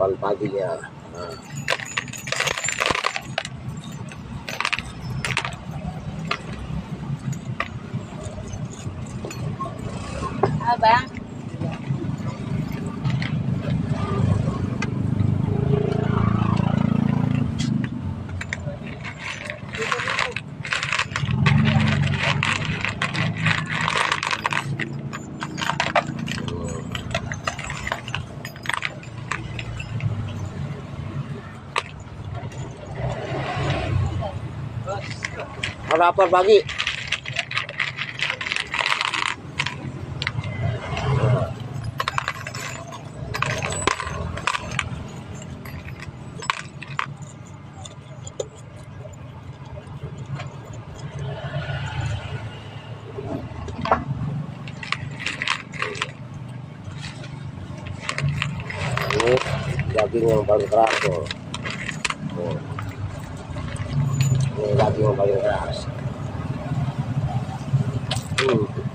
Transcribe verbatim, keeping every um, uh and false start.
Pal pagi ya. Ha. Abang. Harapan pagi. Ini daging yang paling keras tuh. Tuh. Ini daging yang paling keras. Hmm.